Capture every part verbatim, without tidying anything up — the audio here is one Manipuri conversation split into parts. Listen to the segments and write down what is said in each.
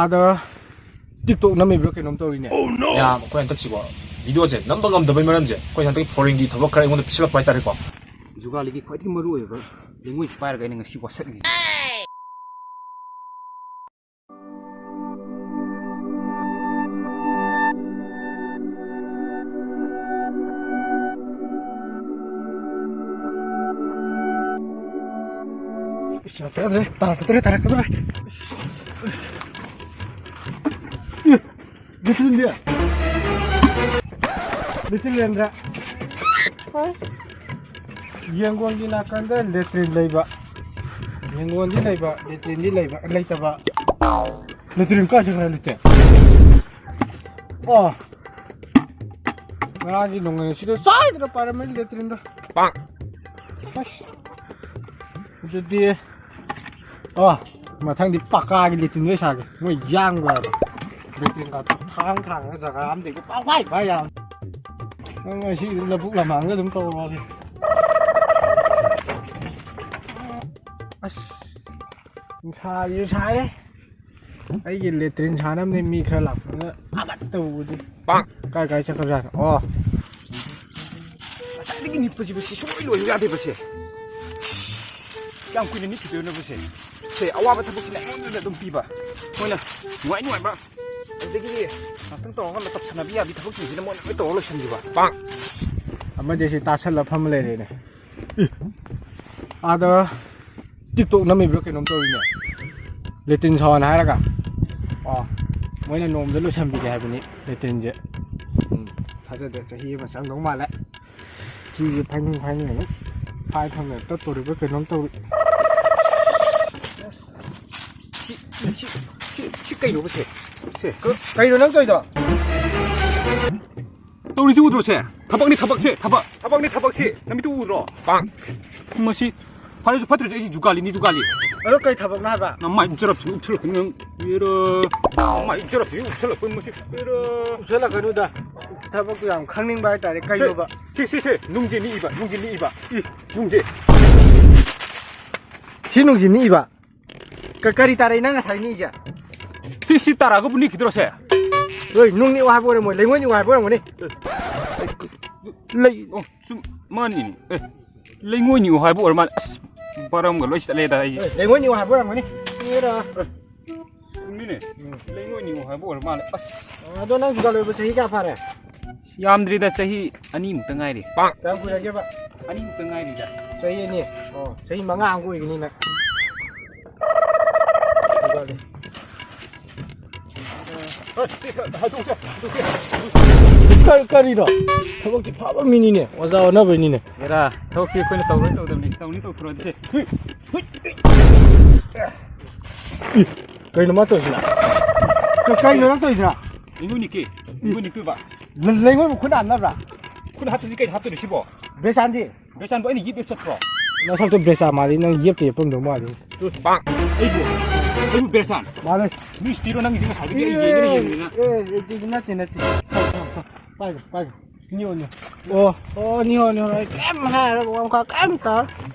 ꯑꯥꯗ TikTok ꯅꯝꯃꯤꯕ꯭ꯔꯥ ꯀꯩꯅꯣꯝ ꯇꯧꯔꯤꯅꯦ꯫ ꯌꯥ, ꯑꯩꯈꯣꯏ ꯍꯟꯗꯛꯁꯤꯀꯣ, ꯚꯤꯗꯤꯑꯣꯁꯦ ꯅꯝꯕ ꯉꯝꯗꯕꯩ ꯃꯔꯝꯁꯦ, ꯑꯩꯈꯣꯏ ꯍꯟꯗꯛꯀꯤ ꯐꯣꯔꯦꯟꯒꯤ ꯊꯕꯛ ꯈꯔ ꯑꯩꯉꯣꯟꯗ ꯄꯤꯁꯤꯜꯂꯛꯄ ꯍꯥꯏꯇꯥꯔꯦꯀꯣ꯫ ꯖꯨꯒꯥꯂꯤꯒꯤ ꯈ꯭ꯋꯥꯏꯗꯒꯤ ꯃꯔꯨ ꯑꯣꯏꯕ ꯂꯩꯉꯣꯏꯁꯤ ꯄꯥꯏꯔꯒ ꯑꯩꯅ ꯉꯁꯤ ꯋꯥꯁꯛꯂꯤꯁꯦ꯫ ꯏꯁ, ꯌꯥꯗ꯭ꯔꯦ, ꯌꯥꯗ꯭ꯔꯦ꯫ ꯇꯥꯔꯛꯀꯗꯧꯔꯦ, ꯇꯥꯔꯛꯀꯗꯧꯔꯦ, ꯇꯥꯔꯛꯀꯗꯧꯔꯦ꯫ ꯏꯁ꯫ ꯂꯦꯇ꯭ꯔꯤꯟꯗꯤ? ꯂꯦꯇ꯭ꯔꯤꯟ ꯂꯩꯔꯝꯗ꯭ꯔꯦ꯫ ꯌꯦꯡꯒꯣꯟꯒꯤ ꯅꯥꯀꯟꯗ ꯂꯦꯇ꯭ꯔꯤꯟ ꯂꯩꯕ꯫ ꯌꯦꯡꯒꯣꯟꯗꯤ ꯂꯩꯕ, ꯂꯦꯇ꯭ꯔꯤꯟꯗꯤ ꯂꯩꯕ, ꯂꯩꯇꯕ꯫ ꯂꯦꯇ꯭ꯔꯤꯟ ꯀꯥꯏ ꯆꯠꯈ꯭ꯔꯦ, ꯂꯩꯇꯦ? ꯑꯣ꯫ ꯉꯔꯥꯡꯒꯤ ꯅꯣꯡꯂꯩ ꯁꯤꯗ ꯆꯥꯏꯗꯅ ꯄꯥꯏꯔꯝꯃꯦ ꯂꯦꯇ꯭ꯔꯤꯟꯗꯣ꯫ ꯑꯁ꯫ ꯑꯗꯨꯗꯤ ꯑꯣ, ꯃꯊꯪꯗꯤ ꯄꯀꯥꯒꯤ ꯂꯦꯇ꯭ꯔꯤꯟ ꯑꯣꯏ ꯁꯥꯒꯦ꯫ ꯃꯣꯏ ꯌꯥꯡꯕ ꯍꯥꯏꯕ꯫ ꯂꯦꯇ꯭ꯔꯤꯟ ꯀꯥꯇꯣ ꯊꯥꯡ ꯊꯥꯡꯉꯒ ꯖꯒꯥ ꯑꯃꯗꯒꯤ ꯄꯪꯄꯥꯏ ꯄꯥꯏ ꯌꯥꯕ꯫ ꯅꯪ ꯉꯁꯤ ꯂꯧꯕꯨꯛ ꯂꯝꯍꯥꯡꯗ ꯑꯗꯨꯝ ꯇꯧꯔꯣ꯫ ꯑꯁ, ꯅꯨꯡꯁꯥꯁꯤꯁꯨ ꯁꯥꯏꯌꯦ꯫ ꯑꯩꯒꯤ ꯂꯦꯇ꯭ꯔꯤꯟ ꯁꯥꯅꯕꯅꯦ ꯃꯤ ꯈꯔ ꯂꯥꯛꯄꯗꯨꯅ ꯑꯃꯠꯇ ꯎꯗꯦ꯫ ꯄꯥꯛ! ꯀꯥꯏ ꯀꯥꯏ ꯆꯠꯈ꯭ꯔꯖꯥꯠꯅꯣ? ꯑꯣ꯫ ꯉꯁꯥꯏꯗꯒꯤ ꯅꯤꯛꯄꯁꯤꯕꯨ ꯁꯤ ꯁꯨꯡꯂꯣꯏ ꯂꯣꯏꯌꯨ ꯌꯥꯗꯦꯕꯁꯦ꯫ ꯀꯌꯥꯝ ꯀꯨꯏꯅ ꯅꯤꯛꯈꯤꯗꯣꯏꯅꯣꯕꯁꯦ? ꯁꯦ, ꯑꯋꯥꯕ ꯊꯕꯛꯁꯤꯅ ꯑꯩꯉꯣꯟꯗ ꯑꯗꯨꯝ ꯄꯤꯕ꯫ ꯃꯣꯏꯅ ꯅꯨꯡꯉꯥꯏ ꯅꯨꯡꯉꯥꯏꯕ, ꯑꯗꯒꯤꯗꯤ ꯉꯥꯛꯇꯪ ꯇꯧꯔꯒ ꯇꯧꯁꯟꯅꯕ ꯌꯥꯕꯤ ꯊꯕꯛꯁꯤꯡꯁꯤꯅ ꯃꯣꯏꯅ ꯂꯣꯏ ꯇꯧꯔ ꯂꯣꯏꯁꯟꯈꯤꯕ꯫ ꯄꯥꯛ! ꯑꯃꯗꯤ ꯁꯤ ꯇꯥꯁꯜꯂ ꯐꯝ ꯂꯩꯔꯦꯅꯦ꯫ ꯏ! ꯑꯥꯗ TikTok ꯅꯝꯃꯤꯕ꯭ꯔꯥ ꯀꯩꯅꯣꯝ ꯇꯧꯔꯤꯅꯦ꯫ ꯂꯦꯇ꯭ꯔꯤꯟ ꯁꯥꯎꯟ ꯍꯥꯏꯔꯒ꯫ ꯑꯣ, ꯃꯣꯏꯅ ꯅꯣꯡꯃꯗ ꯂꯣꯏꯁꯟꯕꯤꯒꯦ ꯍꯥꯏꯕꯅꯤ ꯂꯦꯇ꯭ꯔꯤꯟꯁꯦ꯫ ꯎꯝ, ꯊꯥꯖꯗꯦ, ꯆꯍꯤ ꯑꯃ ꯆꯪꯗꯧ ꯃꯥꯜꯂꯦ꯫ ꯊꯤꯁꯦ ꯐꯥꯏꯅꯤꯡ ꯐꯥꯏꯅꯤꯡ ꯑꯗꯨꯝ ꯐꯥꯏ ꯊꯝꯃꯦ꯫ ꯇꯠꯇꯣꯔꯤꯕ꯭ꯔꯥ ꯀꯩꯅꯣꯝ ꯇꯧꯔꯤ꯫ ꯁꯤ, ꯁꯤ, ꯁꯤ, ꯁꯤ ꯀꯩꯅꯣꯕ ꯁꯦ? ꯁꯦ꯫ ꯀ-, ꯀꯩꯅꯣ ꯅꯪ ꯇꯧꯔꯤꯗꯣ? ꯇꯧꯔꯤꯁꯤ ꯎꯗ꯭ꯔꯣ ꯁꯦ? ꯊꯕꯛꯅꯤ ꯊꯕꯛꯁꯦ, ꯊꯕꯛ꯫ ꯊꯕꯛꯅꯤ ꯊꯕꯛꯁꯤ꯫ ꯅꯃꯤꯠꯇꯨ ꯎꯗ꯭ꯔꯣ? ꯄꯥꯛ! ꯃꯁꯤ ꯐꯔꯁꯨ ꯐꯠꯇ꯭ꯔꯁꯨ ꯑꯩꯁꯤ ꯖꯨꯒꯥꯂꯤꯅꯤ, ꯖꯨꯒꯥꯂꯤ꯫ ꯑꯗꯣ ꯀꯩ ꯊꯕꯛꯅꯣ ꯍꯥꯏꯕ? ꯅꯃꯥꯏ ꯎꯞꯆꯔꯞꯁꯤ ꯎꯞꯁꯜꯂꯛꯇꯅ ꯅꯪ꯫ ꯌꯦꯔꯣ꯫ ꯅꯃꯥꯏ ꯎꯞꯆꯔꯞꯁꯤ ꯎꯞꯁꯜꯂꯛꯄ ꯃꯁꯤ꯫ ꯌꯦꯔꯣ꯫ ꯎꯞꯁꯜꯂꯛꯀꯅꯨꯗ꯫ ꯊꯕꯛꯇꯨ ꯌꯥꯝ ꯈꯪꯅꯤꯡꯕ ꯍꯥꯏꯇꯥꯔꯦ꯫ ꯀꯩꯅꯣꯕ? ꯁꯤ, ꯁꯤ, ꯁꯤ꯫ ꯅꯨꯡꯁꯦ ꯅꯤꯛꯏꯕ, ꯅꯨꯡꯁꯦ ꯅꯤꯛꯏꯕ꯫ ꯏ, ꯅꯨꯡꯁꯦ꯫ ꯁꯤ ꯅꯨꯡꯁꯦ ꯅꯤꯛꯏꯕ? ꯀ-, ꯀꯔꯤ ꯇꯥꯔꯛꯏ ꯅꯪ ꯉꯁꯥꯏ ꯅꯤꯛꯏꯁꯦ? ꯁꯤ, ꯁꯤ ꯇꯥꯔꯛꯑꯒꯕꯨ ꯅꯤꯛꯈꯤꯗ꯭ꯔꯣ ꯁꯦ? ꯍꯣꯏ, ꯅꯨꯡ ꯅꯤꯛꯑꯣ ꯍꯥꯏꯕ ꯑꯣꯏꯔꯝꯃꯣꯏ, ꯂꯩꯉꯣꯏ ꯅꯤꯛꯑꯣ ꯍꯥꯏꯕ ꯑꯣꯏꯔꯝꯒꯅꯤ꯫ ꯂꯩ, ꯑꯣ, ꯁꯨꯝ ꯃꯥꯅꯤꯅꯦ꯫ ꯑꯦ, ꯂꯩꯉꯣꯏ ꯅꯤꯛꯑꯣ ꯍꯥꯏꯕ ꯑꯣꯏꯔ ꯃꯥꯜꯂꯦ꯫ ꯑꯁ, ꯕꯔꯝꯒ ꯂꯣꯏ ꯆꯠꯂꯦꯗ ꯑꯩꯁꯦ꯫ ꯑꯦ, ꯂꯩꯉꯣꯏ ꯅꯤꯛꯑꯣ ꯍꯥꯏꯕ ꯑꯣꯏꯔꯝꯒꯅꯤ꯫ ꯅꯤꯛꯑꯦꯔꯥ? ꯆꯨꯝꯃꯤꯅꯦ꯫ ꯎꯝ꯫ ꯂꯩꯉꯣꯏ ꯅꯤꯛꯑꯣ ꯍꯥꯏꯕ ꯑꯣꯏꯔ ꯃꯥꯜꯂꯦ꯫ ꯑꯁ꯫ ꯑꯗꯣ ꯅꯪ ꯖꯨꯒꯥꯂꯤ ꯑꯣꯏꯕ ꯆꯍꯤ ꯀꯌꯥ ꯐꯥꯔꯦ? ꯌꯥꯝꯗ꯭ꯔꯤꯗ, ꯆꯍꯤ ꯑꯅꯤꯃꯨꯛꯇ ꯉꯥꯏꯔꯤ꯫ ꯀꯌꯥꯝ ꯀꯨꯏꯔꯒꯦꯕ? ꯑꯅꯤꯃꯨꯛꯇ ꯉꯥꯏꯔꯤꯗ꯫ ꯆꯍꯤ ꯑꯅꯤ? ꯑꯣ, ꯆꯍꯤ ꯃꯉꯥ ꯑꯃꯨꯛ ꯑꯣꯏꯒꯅꯤ ꯅꯪ꯫ ꯀꯔꯤ, ꯀꯔꯤꯅꯣ? ꯊꯕꯛꯇꯤ ꯐꯕ ꯃꯤꯅꯤꯅꯦ, ꯑꯣꯖꯥ ꯑꯣꯟꯅꯕꯩꯅꯤꯅꯦ꯫ ꯍꯦꯔꯥ, ꯊꯕꯛꯁꯤ ꯑꯩꯈꯣꯏꯅ ꯇꯧꯔꯣꯏ ꯇꯧꯗꯕꯅꯤ, ꯇꯧꯅꯤ ꯇꯧꯊꯣꯔꯛꯑꯗꯤ ꯁꯦ꯫ ꯏ, ꯀꯩꯅꯣ ꯃꯥ ꯇꯧꯔꯤꯁꯤꯅ? ꯀ-, ꯀꯩꯅꯣ ꯅꯪ ꯇꯧꯔꯤꯁꯤꯅ? ꯂꯩꯉꯣꯏ ꯅꯤꯛꯀꯦ, ꯂꯩꯉꯣꯏ ꯅꯤꯛꯇꯣꯏꯕ꯫ ꯂ-, ꯂꯩꯉꯣꯏꯕꯨ ꯈꯨꯠꯅ ꯍꯥꯞꯅꯕ꯭ꯔꯥ? ꯈꯨꯠꯅ ꯍꯥꯞꯇ꯭ꯔꯗꯤ ꯀꯩꯗ ꯍꯥꯞꯇꯣꯏꯅꯣ ꯁꯤꯕꯣ? ꯕ꯭ꯔꯦꯁꯥꯟꯗꯤ? ꯕ꯭ꯔꯦꯁꯥꯟꯕꯨ ꯑꯩꯅ ꯌꯦꯞ ꯌꯦꯞ ꯆꯠꯄ꯭ꯔꯣ? ꯅꯁꯛꯇꯣ ꯕ꯭ꯔꯦꯁꯥ ꯃꯥꯜꯂꯤ, ꯅꯪ ꯌꯦꯞꯇ ꯌꯦꯞꯄꯝꯗꯧ ꯃꯥꯜꯂꯤ꯫ ꯄꯥꯛ! ꯑꯩꯕꯨ? ꯑꯩꯕꯨ ꯕ꯭ꯔꯦꯁꯥꯟ? ꯃꯥꯜꯂꯦ꯫ ꯃꯤ ꯁꯤꯔꯣ ꯅꯪꯒꯤꯗꯤ ꯉꯁꯥꯏꯗꯒꯤ ꯑꯩ ꯌꯦꯡꯉꯦꯅ ꯌꯦꯡꯉꯦꯅ꯫ ꯑꯦ, ꯑꯦ, ꯑꯦ, ꯅꯠꯇꯦ, ꯅꯠꯇꯦ꯫ ꯊꯝꯃꯣ, ꯊꯝꯃꯣ, ꯊꯝꯃꯣ꯫ ꯄꯥꯏꯒꯣ, ꯄꯥꯏꯒꯣ꯫ ꯅꯤꯌꯣ, ꯅꯤꯌꯣ꯫ ꯑꯣ, ꯑꯣ, ꯅꯤꯌꯣ, ꯅꯤꯌꯣ꯫ ꯑꯩ ꯀꯩꯝ ꯍꯥꯏꯔꯣꯏ, ꯋꯥ ꯃꯈꯥ ꯀꯩꯝ ꯇꯥꯔꯣꯏ꯫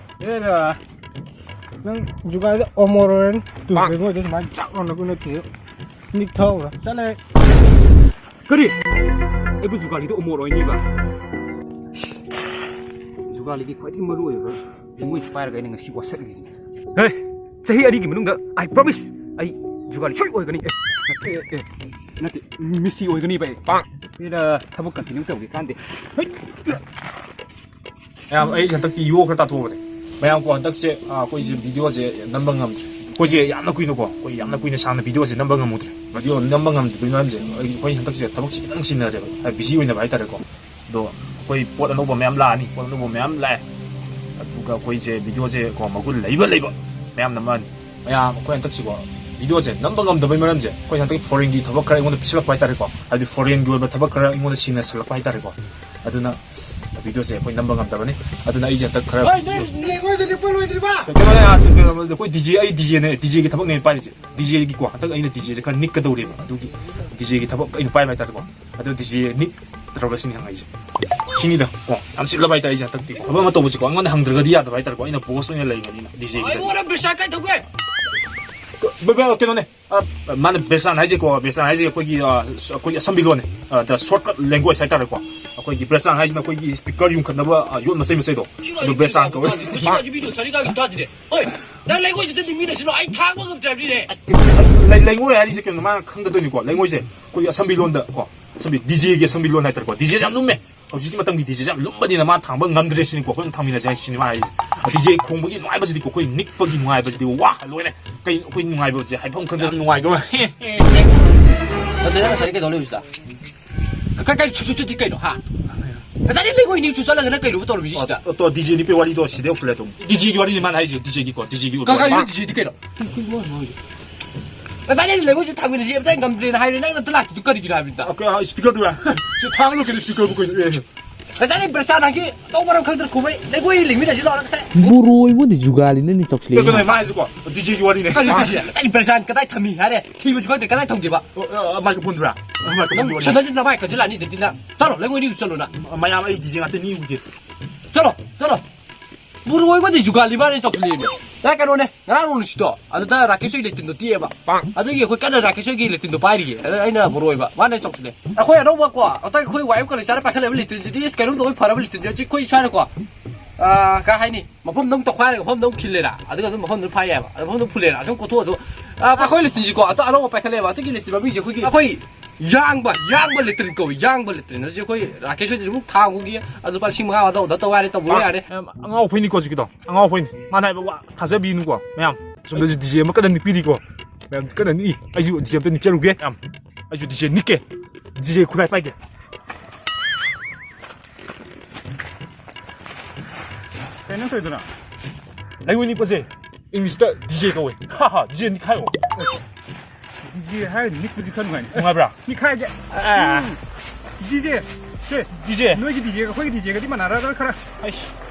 ꯑꯦꯔꯥ꯫ ꯅꯪ ꯖꯨꯒꯥꯂꯤꯗ ꯑꯣꯃꯣꯔ ꯑꯣꯏꯔꯅꯤ꯫ ꯇꯨ, ꯄꯥꯛ! ꯂꯩꯉꯣꯏꯗ ꯁꯨꯃꯥꯏꯅ ꯆꯥꯛ ꯂꯥꯎꯅ ꯀꯨꯏꯅ ꯊꯤꯔ꯫ ꯅꯤꯛꯊꯍꯧꯔꯣ꯫ ꯆꯠꯂꯦ꯫ ꯀꯔꯤ? ꯑꯩꯕꯨ ꯖꯨꯒꯥꯂꯤꯗ ꯑꯣꯃꯣꯔ ꯑꯣꯏꯅꯤꯕ? ꯖꯨꯒꯥꯂꯤꯒꯤ ꯈ꯭ꯋꯥꯏꯗꯒꯤ ꯃꯔꯨ ꯑꯣꯏꯕ ꯂꯩꯉꯣꯏ ꯄꯥꯏꯔꯒ ꯑꯩꯅ ꯉꯁꯤ ꯋꯥꯁꯛꯂꯤꯁꯤꯅꯤ꯫ ꯍꯦ! ꯆꯍꯤ ꯑꯅꯤꯒꯤ ꯃꯅꯨꯡꯗ, I promise, ꯑꯩ ꯖꯨꯒꯥꯂꯤ ꯁꯣꯏ ꯑꯣꯏꯒꯅꯤ꯫ ꯑꯦ, ꯅꯠꯇꯦ, ꯑꯦ, ꯑꯦ, ꯅꯠꯇꯦ, ꯃꯤꯁꯇ꯭ꯔꯤ ꯑꯣꯏꯒꯅꯤꯕ ꯑꯩ꯫ ꯄꯥꯛ! ꯁꯤꯗ ꯊꯕꯛ continue ꯇꯧꯒꯦ ꯀꯥꯟꯗꯦ꯫ ꯍꯩꯠ! ꯃꯌꯥꯝ, ꯑꯩ ꯍꯟꯗꯛꯇꯤ ꯌꯣ ꯈꯔ ꯇꯥꯊꯣꯛꯑꯕꯅꯦ꯫ ꯃꯌꯥꯝ ꯀꯣ, ꯍꯟꯗꯛꯁꯦ, ꯑ, ꯑꯩꯈꯣꯏꯁꯦ videoꯁꯦ ꯅꯝꯕ ꯉꯝꯗ꯭ꯔꯦ꯫ ꯑꯩꯈꯣꯏꯁꯦ ꯌꯥꯝꯅ ꯀꯨꯏꯅꯀꯣ, ꯑꯩꯈꯣꯏ ꯌꯥꯝꯅ ꯀꯨꯏꯅ ꯁꯥꯡꯅ videoꯁꯦ ꯅꯝꯕ ꯉꯝꯃꯨꯗ꯭ꯔꯦ꯫ Video ꯅꯝꯕ ꯉꯝꯗꯕꯒꯤ ꯃꯔꯝꯁꯦ, ꯑꯩ, ꯑꯩꯈꯣꯏ ꯍꯟꯗꯛꯁꯦ ꯊꯕꯛꯁꯦ ꯈꯤꯇꯪ ꯆꯤꯟꯅꯔꯦꯕ, ꯍꯥꯏꯗꯤ busy ꯑꯣꯏꯅꯕ ꯍꯥꯏꯇꯥꯔꯦꯀꯣ꯫ ꯑꯗꯣ ꯑꯩꯈꯣꯏ ꯄꯣꯠ ꯑꯅꯧꯕ ꯃꯌꯥꯝ ꯂꯥꯛꯑꯅꯤ, ꯄꯣꯠ ꯑꯅꯧꯕ ꯃꯌꯥꯝ ꯂꯥꯛꯑꯦ꯫ ꯑꯗꯨꯒ ꯑꯩꯈꯣꯏꯁꯦ videoꯁꯦ ꯀꯣ, ꯃꯒꯨꯟ ꯂꯩꯕ ꯂꯩꯕ ꯃꯌꯥꯝ ꯅꯝꯃꯛꯑꯅꯤ꯫ ꯃꯌꯥꯝ, ꯑꯩꯈꯣꯏ ꯍꯟꯗꯛꯁꯤꯀꯣ, videoꯁꯦ ꯅꯝꯕ ꯉꯝꯗꯕꯒꯤ ꯃꯔꯝꯁꯦ, ꯑꯩꯈꯣꯏ ꯍꯟꯗꯛꯀꯤ foreignꯒꯤ ꯊꯕꯛ ꯈꯔ ꯑꯩꯉꯣꯟꯗ ꯄꯤꯁꯜꯂꯛꯄ ꯍꯥꯏꯇꯥꯔꯦꯀꯣ꯫ ꯍꯥꯏꯗꯤ foreignꯒꯤ ꯑꯣꯏꯕ ꯊꯕꯛ ꯈꯔ ꯑꯩꯉꯣꯟꯗ ꯁꯤꯟꯅꯁꯜꯂꯛꯄ ꯍꯥꯏꯇꯥꯔꯦꯀꯣ꯫ ꯑꯗꯨꯅ videoꯁꯦ ꯑꯩꯈꯣꯏ ꯅꯝꯕ ꯉꯝꯗꯕꯅꯤ꯫ ꯑꯗꯨꯅ ꯑꯩꯁꯦ ꯍꯟꯗꯛ ꯈꯔ ꯍꯣꯏ, ꯅꯣꯏ ꯂꯩꯉꯣꯏꯗ ꯅꯤꯛꯄ ꯂꯣꯏꯗ꯭ꯔꯤꯕ? ꯀꯩꯅꯣꯅꯦ, ꯑꯩꯈꯣꯏ DJ, ꯑꯩ DJꯅꯦ, DJꯒꯤ ꯊꯕꯛꯅꯦ ꯄꯥꯏꯔꯤꯁꯦ꯫ DJꯒꯤꯀꯣ ꯍꯟꯗꯛ ꯑꯩꯅ DJꯁꯦ ꯈꯔ ꯅꯤꯛꯀꯗꯧꯔꯦꯕ꯫ ꯑꯗꯨꯒꯤ DJꯒꯤ ꯊꯕꯛ ꯑꯩꯅ ꯄꯥꯏꯕ ꯍꯥꯏꯇꯥꯔꯦꯀꯣ꯫ ꯑꯗꯣ DJ ꯅꯤꯛꯇ꯭ꯔꯕ ꯁꯤꯅꯤ ꯍꯪꯉꯛꯏꯁꯦ꯫ ꯁꯤꯅꯤꯗ ꯀꯣ, ꯌꯥꯝ ꯆꯤꯜꯂꯕ ꯍꯥꯏꯇꯥꯔꯦ ꯑꯩꯁꯦ ꯍꯟꯗꯛꯇꯤ꯫ ꯊꯕꯛ ꯑꯃ ꯇꯧꯕꯁꯤꯀꯣ, ꯑꯩꯉꯣꯟꯗ ꯍꯪꯗ꯭ꯔꯒꯗꯤ ꯌꯥꯗꯕ ꯍꯥꯏꯇꯥꯔꯦꯀꯣ꯫ ꯑꯩꯅ boss ꯑꯣꯏꯅ ꯂꯩꯕꯅꯤꯅ DJꯒꯤ꯫ ꯑꯩꯉꯣꯟꯗ ꯄꯩꯁꯥ ꯀꯥꯏꯊꯣꯛꯈ꯭ꯔꯦ꯫ ꯕ-, ꯕ-, ꯀꯩꯅꯣꯅꯦ꯫ ꯑ, ꯃꯥꯅ ꯕ꯭ꯔꯦꯁꯥꯟ ꯍꯥꯏꯁꯦꯀꯣ, ꯕ꯭ꯔꯦꯁꯥꯟ ꯍꯥꯏꯁꯦ ꯑꯩꯈꯣꯏꯒꯤ, ꯑ, ꯁ-, ꯑꯩꯈꯣꯏꯒꯤ ꯑꯁꯝꯕꯤ ꯂꯣꯟꯅꯦ꯫ ꯑ, the shortcut language ꯍꯥꯏꯇꯥꯔꯦꯀꯣ꯫ ꯑꯩꯈꯣꯏꯒꯤ ꯕ꯭ꯔꯦꯁꯥꯟ ꯍꯥꯏꯁꯤꯅ ꯑꯩꯈꯣꯏꯒꯤ speaker ꯌꯨꯡꯈꯠꯅꯕ, ꯑ, ꯌꯣꯠ ꯃꯆꯩ ꯃꯆꯩꯗꯣ꯫ ꯑꯗꯨ ꯕ꯭ꯔꯦꯁꯥꯟ ꯀꯧꯋꯦ꯫ ꯃꯁꯤ ꯀꯥꯁꯤ ꯃꯤꯗꯣ ꯁꯥꯔꯤ ꯀꯥꯁꯤ ꯇꯥꯗꯦꯅꯦ꯫ ꯍꯣꯏ, ꯅꯪ ꯂꯩꯉꯣꯏꯁꯤꯗ ꯃꯤꯅ ꯁꯤꯂꯣ, ꯑꯩ ꯊꯥꯡꯕ ꯉꯝꯗ꯭ꯔꯕꯅꯤꯅꯦ꯫ ꯂꯩ-, ꯂꯩꯉꯣꯏ ꯍꯥꯏꯔꯤꯁꯦ ꯀꯩꯅꯣ, ꯃꯥꯅ ꯈꯪꯒꯗꯣꯏꯅꯤꯀꯣ꯫ ꯂꯩꯉꯣꯏꯁꯦ ꯑꯩꯈꯣꯏꯒꯤ ꯑꯁꯝꯕꯤ ꯂꯣꯟꯗ ꯀꯣ, ꯑꯁꯝꯕꯤ, ꯗꯤꯖꯦꯒꯤ ꯑꯁꯝꯕꯤ ꯂꯣꯟ ꯍꯥꯏꯇꯥꯔꯦꯀꯣ꯫ ꯗꯤꯖꯦꯁꯦ ꯌꯥꯝ ꯂꯨꯝꯃꯦ꯫ ꯍꯧꯖꯤꯛꯀꯤ ꯃꯇꯝꯒꯤ ꯗꯤꯖꯦꯁꯦ ꯌꯥꯝ ꯂꯨꯝꯕꯅꯤꯅ ꯃꯥ ꯊꯥꯡꯕ ꯉꯝꯗ꯭ꯔꯦ ꯁꯤꯅꯤꯀꯣ ꯑꯩꯈꯣꯏꯅ ꯊꯥꯡꯃꯤꯟꯅꯁꯦ ꯍꯥꯏ ꯁꯤꯅꯦ ꯃꯥ ꯍꯥꯏꯁꯦ꯫ ꯗꯤꯖꯦ ꯈꯣꯡꯕꯒꯤ ꯅꯨꯡꯉꯥꯏꯕꯁꯤꯗꯤꯀꯣ, ꯑꯩꯈꯣꯏ ꯅꯤꯛꯄꯒꯤ ꯅꯨꯡꯉꯥꯏꯕꯁꯤꯗꯤ ꯋꯥ ꯂꯣꯏꯔꯦ꯫ ꯀꯩ ꯑꯩꯈꯣꯏ ꯅꯨꯡꯉꯥꯏꯕꯁꯦ ꯍꯥꯏꯐꯝ ꯈꯪꯗꯅ ꯅꯨꯡꯉꯥꯏꯗꯧꯔꯦ꯫ ꯅꯠꯇꯦ, ꯅꯪ ꯉꯁꯥꯏ ꯀꯩꯗꯧ ꯂꯩꯕꯁꯤꯗ? ꯀ-, ꯀ-, ꯀꯩ ꯁꯨ-, ꯁꯨ-, ꯁꯨ-, ꯀꯩꯅꯣ, ꯍꯥ? ꯉꯁꯥꯏꯗꯤ ꯂꯩꯉꯣꯏ ꯅꯤꯛꯁꯨ ꯆꯠꯂꯒ ꯅꯪ ꯀꯩꯅꯣꯕ ꯇꯧꯔꯝꯃꯤꯁꯤꯗ? ꯑꯣ, ꯑꯣ, ꯗꯤꯖꯦ ꯅꯤꯛꯄꯩ ꯋꯥꯔꯤꯗꯣ ꯁꯤꯗ ꯌꯧꯁꯜꯂꯦ ꯑꯗꯨꯝ꯫ ꯗꯤꯖꯦꯒꯤ ꯋꯥꯔꯤꯅꯤ ꯃꯥꯅ ꯍꯥꯏꯁꯦ, ꯗꯤꯖꯦꯒꯤꯀꯣ, ꯗꯤꯖꯦꯒꯤ ꯑꯣꯏꯕ ꯀ-, ꯀ-, ꯋꯥꯔꯤ꯫ ꯗꯤꯖꯦꯗꯤ ꯀꯩꯅꯣ? ꯉꯁꯥꯏꯗꯤ ꯂꯩꯉꯣꯏꯁꯦ ꯊꯥꯡꯃꯤꯟꯅꯁꯤ ꯑꯝꯇ ꯉꯝꯗ꯭ꯔꯦꯅ ꯍꯥꯏꯔꯦ, ꯅꯪꯅ ꯑꯝꯇ ꯂꯥꯛꯇ꯭ꯔꯤꯗꯨ ꯀꯔꯤꯒꯤꯅꯣ ꯍꯥꯏꯕꯅꯤꯗ? ꯑꯣꯀꯦ, ꯑ, speakerꯗꯨꯔꯥ? ꯁꯤ ꯊꯥꯡ ꯂꯣꯏ ꯀꯩꯅꯣ, speakerꯕꯨ ꯀꯩꯅꯣ? ꯑꯦ꯫ ꯉꯁꯥꯏꯗꯤ ꯕ꯭ꯔꯦꯁꯥꯟ ꯍꯥꯏꯒꯤ ꯑꯇꯧꯕ ꯃꯔꯝ ꯈꯪꯗ꯭ꯔ ꯈꯨꯝꯃꯩ, ꯂꯩꯉꯣꯏ ꯂꯤꯡꯃꯤꯟꯅꯁꯤ ꯂꯥꯎꯔ ꯉꯁꯥꯏ꯫ ꯕꯣꯔꯣ ꯑꯩꯉꯣꯟꯗ ꯖꯨꯒꯥꯂꯤ ꯅꯪꯅ ꯆꯧꯁꯤꯜꯂꯛꯏ꯫ ꯀꯩꯅꯣ, ꯃꯥ ꯍꯥꯏꯁꯤꯀꯣ, ꯗꯤꯖꯦꯒꯤ ꯋꯥꯔꯤꯅꯦ꯫ ꯀꯔꯤ ꯗꯤꯖꯦ? ꯉꯁꯥꯏꯗꯤ ꯕ꯭ꯔꯦꯁꯥꯟ ꯀꯗꯥꯏ ꯊꯝꯃꯤ ꯍꯥꯏꯔꯦ, ꯊꯤꯕꯁꯨ ꯈꯪꯗ꯭ꯔꯦ, ꯀꯗꯥꯏ ꯊꯝꯒꯦꯕ? ꯑꯣ, ꯑ, microphoneꯗꯨꯔꯥ? ꯅꯪ microphoneꯗꯨꯔꯥ? ꯁꯗꯟꯁꯤ ꯅꯃꯥꯏ ꯀꯟꯁꯤꯜꯂꯛꯑꯅꯤ, ꯑꯗꯨꯗꯤ ꯅꯪ ꯆꯠꯂꯣ, ꯂꯩꯉꯣꯏ ꯅꯤꯔꯨ ꯆꯠꯂꯣ ꯅꯪ꯫ ꯃꯌꯥꯝ ꯑꯩ ꯗꯤꯖꯦ ꯉꯥꯛꯇ ꯅꯤꯛꯎꯒꯦ꯫ ꯆꯠꯂꯣ, ꯆꯠꯂꯣ꯫ ꯕꯣꯔꯣ ꯑꯩꯉꯣꯟꯗ ꯖꯨꯒꯥꯂꯤ ꯃꯥꯅ ꯆꯧꯁꯤꯜꯂꯛꯏꯅꯦ꯫ ꯌꯥ, ꯀꯩꯅꯣꯅꯦ, ꯉꯔꯥꯡ ꯅꯣꯡ ꯅꯨꯡꯁꯤꯠꯇꯣ, ꯑꯗꯨꯗ ꯔꯥꯀꯦꯁ ꯍꯣꯏꯒꯤ ꯂꯦꯇꯤꯟꯗꯣ ꯇꯦꯛꯑꯦꯕ꯫ ꯑꯗꯨꯒꯤ ꯑꯩꯈꯣꯏ ꯀꯟꯅ ꯔꯥꯀꯦꯁ ꯍꯣꯏꯒꯤ ꯂꯦꯇꯤꯟꯗꯣ ꯄꯥꯏꯔꯤꯌꯦ꯫ ꯑꯗ ꯑꯩꯅ ꯕꯣꯔꯣꯏꯕ, ꯃꯥꯅ ꯆꯧꯁꯤꯜꯂꯦ꯫ ꯑꯩꯈꯣꯏ ꯑꯅꯧꯕ ꯀꯣ, ꯑꯇꯩ ꯑꯩꯈꯣꯏ ꯋꯥꯏ ꯑꯦꯐ ꯀꯣꯂꯦꯖ ꯆꯥꯔ ꯄꯥꯏꯈꯠꯂꯛꯏꯕ ꯂꯦꯇꯤꯟꯁꯤꯗꯤ, ꯏꯁ, ꯀꯩꯅꯣꯝ ꯇꯧꯕꯩ ꯐꯔꯕ ꯂꯦꯇꯤꯟꯁꯦ ꯍꯧꯖꯤꯛ ꯑꯩꯈꯣꯏ ꯁ꯭ꯋꯥꯏꯗꯀꯣ꯫ ꯑꯥ, ꯀꯩ ꯍꯥꯏꯅꯤ? ꯃꯐꯝꯗ ꯑꯃꯨꯛ ꯇꯧꯈꯥꯏꯔꯒ ꯃꯐꯝꯗ ꯑꯃꯨꯛ ꯈꯤꯜꯂꯦꯅ꯫ ꯑꯗꯨꯒ ꯑꯗꯨꯝ ꯃꯐꯝꯗꯨ ꯐꯥꯏ ꯌꯥꯏꯕ꯫ ꯑꯗꯨ ꯃꯐꯝꯗꯨ ꯐꯨꯜꯂꯦꯅ꯫ ꯑꯁꯨꯝ ꯀꯣꯊꯣꯛꯑꯁꯨ, ꯑꯥ, ꯑꯩꯈꯣꯏ ꯂꯦꯇꯤꯟꯁꯤꯀꯣ, ꯑꯇ-, ꯑꯅꯧꯕ ꯄꯥꯏꯈꯠꯂꯛꯑꯦꯕ꯫ ꯑꯗꯨꯒꯤ ꯂꯦꯇꯤꯟ ꯃꯃꯤꯡꯁꯦ ꯑꯩꯈꯣꯏꯒꯤ, ꯑꯩꯈꯣꯏ ꯌꯥꯡꯕ, ꯌꯥꯡꯕ ꯂꯦꯇ꯭ꯔꯤꯟ ꯀꯧꯏ, ꯌꯥꯡꯕ ꯂꯦꯇ꯭ꯔꯤꯟ꯫ ꯍꯧꯖꯤꯛ ꯑꯩꯈꯣꯏ ꯔꯥꯀꯦꯁ ꯍꯣꯏꯗꯁꯨ ꯑꯃꯨꯛ ꯊꯥꯡ ꯈꯣꯡꯒꯤ, ꯑꯗꯨ ꯂꯨꯄꯥ ꯂꯤꯁꯤꯡ ꯃꯉꯥ ꯑꯗ ꯑꯣꯔꯗꯔ ꯇꯧ ꯌꯥꯔꯦ, ꯇꯧꯕ ꯌꯥꯔꯦ꯫ ꯑꯦ, ꯑꯉꯥꯎ ꯑꯩꯈꯣꯏꯅꯤꯀꯣ ꯍꯧꯖꯤꯛꯀꯤꯗꯣ, ꯑꯉꯥꯎ ꯑꯩꯈꯣꯏꯅꯤ꯫ ꯃꯥꯅ ꯍꯥꯏꯕ ꯋꯥ ꯊꯥꯖꯕꯤꯅꯨꯀꯣ ꯃꯌꯥꯝ꯫ ꯁꯣꯝꯗꯁꯨ ꯗꯤꯖꯦ ꯑꯃ ꯀꯟꯅ ꯅꯤꯛꯄꯤꯔꯤꯀꯣ꯫ ꯃꯌꯥꯝ ꯀꯟꯅ ꯅꯤꯛꯏ꯫ ꯑꯩꯁꯨ ꯗꯤꯖꯦ ꯑꯝꯇ ꯅꯤꯛꯆꯔꯨꯒꯦ ꯃꯌꯥꯝ꯫ ꯑꯩꯁꯨ ꯗꯤꯖꯦ ꯅꯤꯛꯀꯦ꯫ ꯗꯤꯖꯦ ꯈꯨꯠꯂꯥꯏ ꯄꯥꯏꯒꯦ꯫ ꯀꯩꯅꯣ ꯇꯧꯔꯤꯗꯨꯅ? ꯂꯩꯉꯣꯏ ꯅꯤꯛꯄꯁꯦ ꯏꯪꯂꯤꯁꯇ ꯗꯤꯖꯦ ꯀꯧꯋꯦ꯫ ꯍꯥ ꯍꯥ, ꯗꯤꯖꯦ ꯅꯤꯛꯈꯥꯏꯌꯣ꯫ ꯗꯤꯖꯦ ꯍꯥꯏꯔꯗꯤ ꯅꯤꯛꯄꯗꯤ ꯈꯔ ꯅꯨꯡꯉꯥꯏꯅꯤ꯫ ꯅꯨꯡꯉꯥꯏꯕ꯭ꯔꯥ? ꯅꯤꯛꯈꯥꯏꯁꯦ꯫ ꯑꯥ꯫ ꯎꯝ꯫ ꯗꯤꯖꯦ꯫ ꯁꯦ꯫ ꯗꯤꯖꯦ꯫ ꯅꯣꯏꯒꯤ ꯗꯤꯖꯦꯒ ꯑꯩꯈꯣꯏꯒꯤ ꯗꯤꯖꯦꯒꯗꯤ ꯃꯥꯟꯅꯔꯗ꯭ꯔꯥ ꯈꯔ? ꯑꯩꯁ꯫